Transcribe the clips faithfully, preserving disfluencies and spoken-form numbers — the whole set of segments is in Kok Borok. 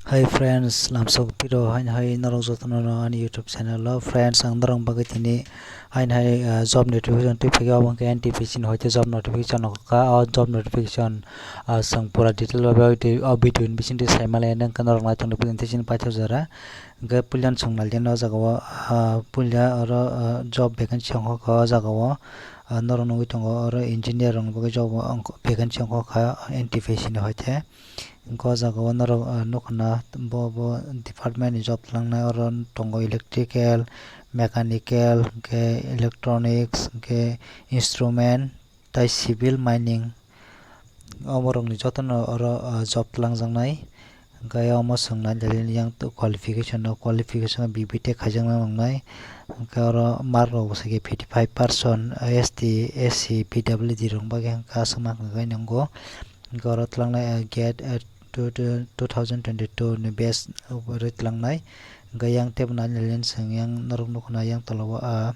Hi friends, lamsok piro hain hai norok jotono no ani YouTube channel o. Friends, ang norok bagwi tini hain hai, ah, job notification twi phai o, abo hwnkhe N T P C ni hoite job notification no kha. O job notification, ah, chwng pura detail o video ni bisingtwi sai male, nang norok nai tongdi presentation paithak jora. Hwnkhe puila chwng nai o jaga o, ah, puila oro, ah, job vacancy ongkha o jaga o, ah, norok nugwi tongo oro engineer rokni bagwi job o ongkha, vacancy ongkha N T P C ni hoite. Hwnkhe o jaga o norok, ah, nukha na bo, bo department ni job twlangnai oro tongo electrical, mechanical, hwnkhe electronics, hwnkhe instrument, tai civil mining. Omo rokni jotono oro, ah, job twlangjaknai. Hwnkhe omo chwng nai yang qualification o, qualification o B B Tech khaijaknai nangnai. Hwnkhe oro mark rok bwsai khe fifty five percent, S T, S C, P W D rok bagwi hwnkhe aswk ma hwnkhe nukgo. Hwnkhe oro twlangnai, ah, gate, ah, two, two, two thousand twenty-two ni batch abo rwi twlangnai. Hwnkhe yang teibo nai nai chwng yang norok nukha na yang tola o, ah,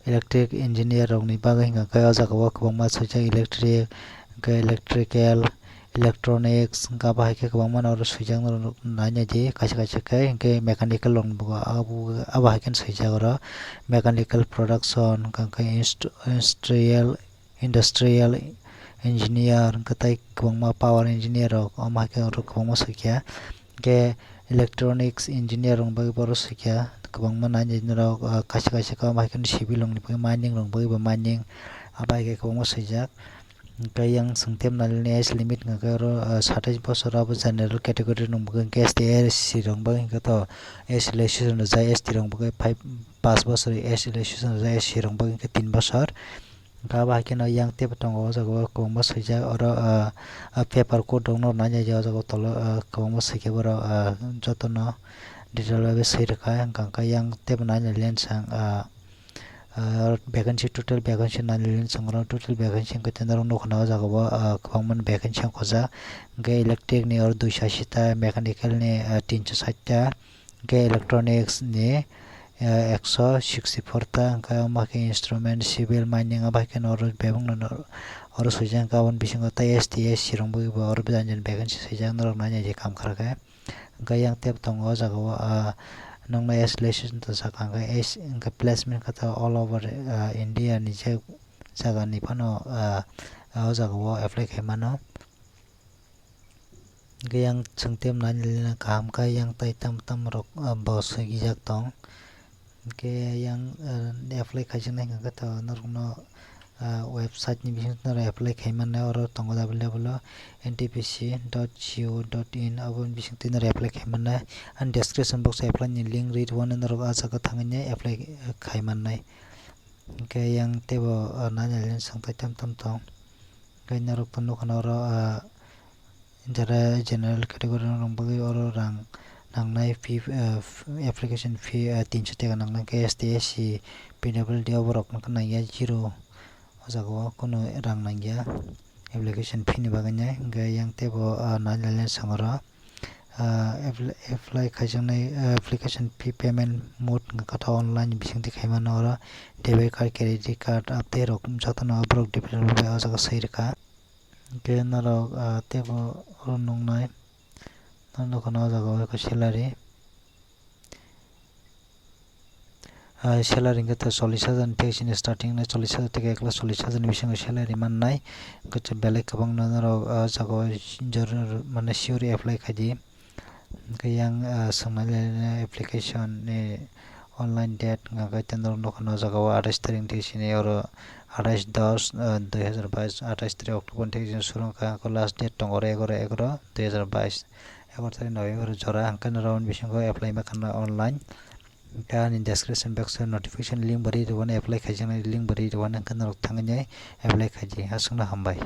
electric engineer rokni bagwi hwnkhe o jaga o kwbangma swijak electric, hwnkhe electrical, electronics, hwnkhe abo hai khe kwbangma no oro swijak norok nai nai di kaisa kaisa khe, hwnkhe mechanical rokni bo abo, abo hai khe swijak oro mechanical production, hwnkhe inst-, industrial, industrial engineer, hwnkhe tei kwbangma power engineer rok, omo hai khe oro kwbangma swi kha. Hwnkhe electronics engineer rokni bagwi bo oro swi kha, kwbangma nai nai norok, ah, kaisa kaisa khe omo hai khe civil rokni bagwi mining rokni bagwi bo mining, abo hai khe kwbangma swijak. Hwnkhe yang chwng tei nai age limit hwnkhe oro, ah, satais bosor abo general category rokni bagwi, hwnkhe S T, S C rokni bagwi hwnkhe to S C relaxation rwjak, S T rokni bagwi five, paanch bosor S C relaxation rwjak, S C rokni bagwi hwnkhe tin bosor. Hwnkhe abo hai kheno yang teibo tongo o jaga o kwbangma swijak oro, ah, ah, paper code rok no nai nai o jaga o tolo, ah, kwbangma swijak borok, ah, jotono detail bai swi rwkha. Hwnkhe yang teibo nai nai lensang, ah, ah, vacancy, total vacancy nai nai lensang oro total vacancy hwnkhe tei norok nukha na o jaga o, ah, kwbangma ni vacancy wngkha o jaga. Hwnkhe electric ni oro duiso ashi ta, mechanical ni, ah, tinso sait ta. Hwnkhe electronics ni, eh, ekso sixty four ta, hwnkhe omo khe instrument, civil, mining, abo hai kheno oro bebak no oro swijak, hwnkhe aboni bisingo tei S T, S C rok bagwi bo oro jani jani vacancy swijak, norok nai nai je kam kha khe. Hwnkhe yang teibo tongo o jaga o, ah, nokno S L S S to saka, hwnkhe S, hwnkhe placement khe to all over, ah, India ni je jaga ni phano, ah, o jaga o apply khai mano. Hwnkhe yang chwng tei nai nai kaham khe yang tai tam tam rok, ah, bo swigijak tong. Hwnkhe yang, ah, apply khaijaknai hwnkhe to norokno, ah, website ni bising norok apply khai mannai, oro tongo W W W dot N T P C dot C O dot in, aboni bisingtwi norok apply khai mannai. Ani description box o apply ni link rwi rwmani norok ah jaga thangwi apply khai mannai. Hwnkhe yang teibo, ah, nai nai swng tai tam tam tong. Hwnkhe norok to nukha na oro, ah, jara general category rok bagwi oro rang nangnai fee, ah, application fee, ah, tinso taka nangnai, hwnkhe S T, S C, P W D oborok nangya zero, o jaga o kunu rang nangya application fee ni bagwi nai. Hwnkhe yang teibo, ah, nai nai swng oro. Ah, apply, apply khaijaknai, ah, application fee payment mode wngkha khe online bisingtwi khai mano oro debit card, credit card, ah, tei rok jotono borok detail bai o jaga swi rwkha. Hwnkhe norok, ah, teibo oro nuknai, norok nukha na o jaga o ekha salary. Ah, salary hwnkhe to chollish hajar ni thek sini starting nai, chollish hajar theke ek lakh chollish hajar ni bisingo salary mannai. Hwnkhe belai kwbangno norok, ah, jaga o jor-, mane sure apply khaidi. Hwnkhe yang, ah, swngnai le application ni online date hwnkhe norok nukha na o jaga o athais tarik thek sini oro athais dos, ah, dui hajar bais, athais tarik October thek sini suru wngkha, last date tongo oro egaro egaro dui hajar bais. Egaro tarik November jora, hwnkhe norok bisingo apply ma khanai online. Hwnkhe ani description box o notification link bo rwi rwmani, apply khaijaknai link bo rwi rwmani, hwnkhe norok thangwi apply khaidi. Aswkno hambai.